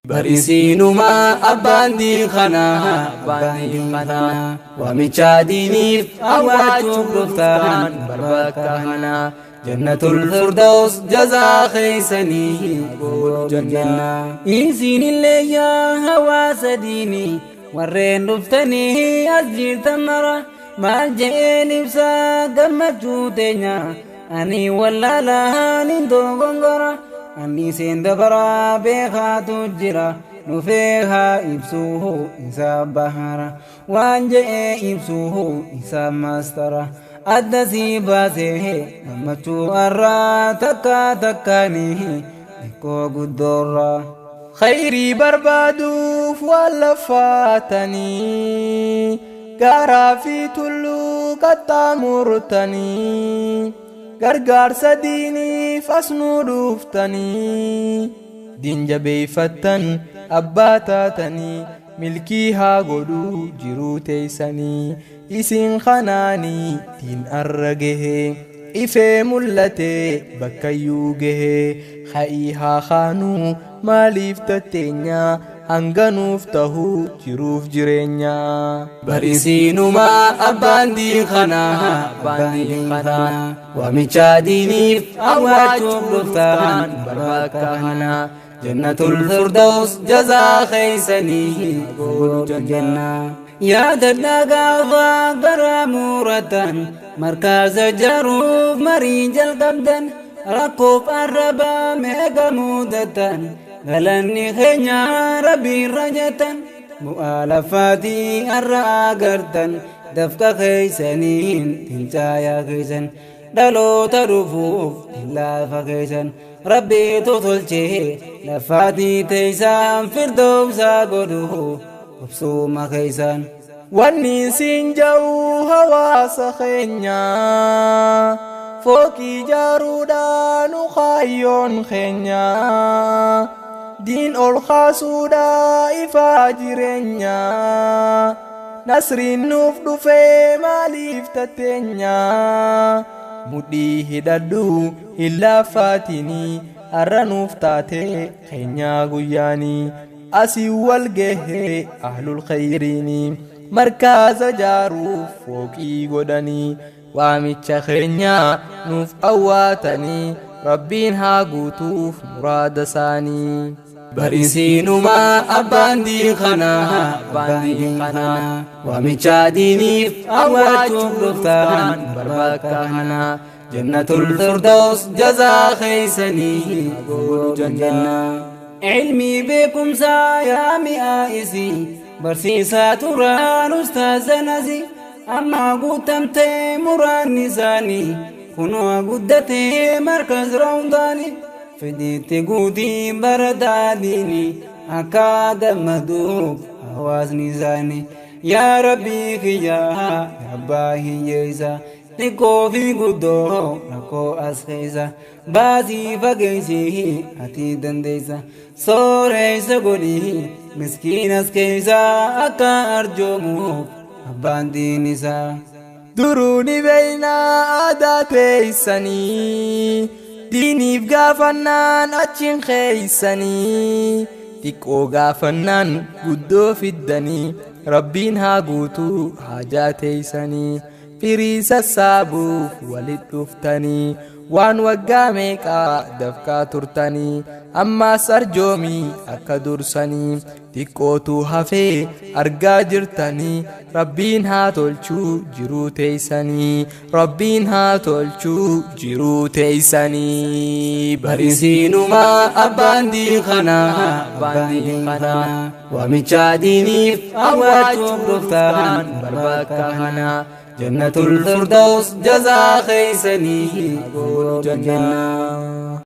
Barisiinumaa abbaan diin kanaa abbaan diin kanaa waamichaa diiniif awwaachuuf dhuftaan barbakka kanaa jannatul firdaus jazaa keeysanii godhu jannaa. Isinillee yaa hawaasa diinii warreen dhuftanii as jirtan mara maal je'een ibsaa gammachuu teenya ani wallaalaan hin dogongora ani seen dabaraa beekaatu jira dhufee haa ibsuu isa bahara waan je'ee ibsuu isa maastara adda sii baasee gammachuu arraa takka takkaanii xiqqoo guddoorraa. Khayrii barbaaduuf waan laffaatanii gaaraa fi tulluu qaxxaamurtanii gargaarsa diiniif as nuu dhuftanii diin jabeeyfattan abbaa taatanii milkii haa godhuu jiruu teeysanii isin kanaanii diin arra gahee ifee mul'atee bakkayyuu gahee ha'ii haa kaanuu maaliif tatteenyaa hanganuuf tahuu jiruuf jireenyaa. Barisiinumaa abbaan diin kanaa abbaan diin kanaa waamichaa diiniif awwaachuuf dhuftaan barbakka kanaa jannatul firdaus jazaa keeysanii godhu jannaa. Yaadadhaa gaafa gara muratan markaza jaaruuf marii jalqabdan rakkoof arrabaa meeqa mudatan galanni keenya rabbiirra jettan bu'aa lafaatii har'a agartan dafqa keeysaniin tincaayaa keeysan dhaloota dhufuuf laafa keeysan rabbiitu tolchee lafaatii teeysaan firdoomsaa godhu obsuuma keeysan. Wanni siin ja'u hawaasa keenya fooqii ijaaruudhaan kaayyoon keenya diin ol kaasuudha ifaa jireenya nasriin nuuf dhufee maaliif tatteenya mudhii hidhadhu hin laaffaatini har'a nuuf taate keenyaa guyyaanii asii wal gahee ahlul khayriini markaaza jaaruuf fooqii godhanii waamicha keenyaa nuuf awwaatanii rabbiin haa guutuuf muraada isaanii. Barisiinumaa abbaan diin kanaa abbaan diin kanaa waamichaa diiniif awwaachuuf dhuftaan barbakka kanaa jannatul firdaus jazaa keeysanii godhu jannaa. Ilmii beekumsaa yaa mi'aa isii barsiisaa turaan ustaaza nasi amma guutamtee muraanni isaanii kunoo guddatee markaz raawundaanii fedhiitti guutii barataa diinii akka gammaduuf hawaasni isaanii yaa rabbii kiyyaa abbaa hiyyeessa xiqqoo fi guddoo rakkoo as keessa baasii fageessii ati dandeessa sooreessa godhii miskiinas keessa akka arjoomuuf abbaan diin isaa. Duruu ni beeynaa aadaa teeysanii diiniif gaafannaan achiin keeysanii xiqqoo gaafannaan guddoo fiddanii rabbiin haa guutuu haajaa teeysanii firii sassaabuuf walit dhuftanii waan waggaa meeqaa dafqaa turtanii ammaas arjoomii akka dursanii xiqqootu hafee argaa jirtanii rabbiin haa tolchuu jiruu teeysanii rabbiin haa tolchuu jiruu teeysanii. Barisiinumaa abbaan diin kanaa abbaan diin kanaa waamichaa diiniif awwaachuuf dhuftaan barbakka kanaa jannatul firdaus jazaa keeysanii godhu jannaa.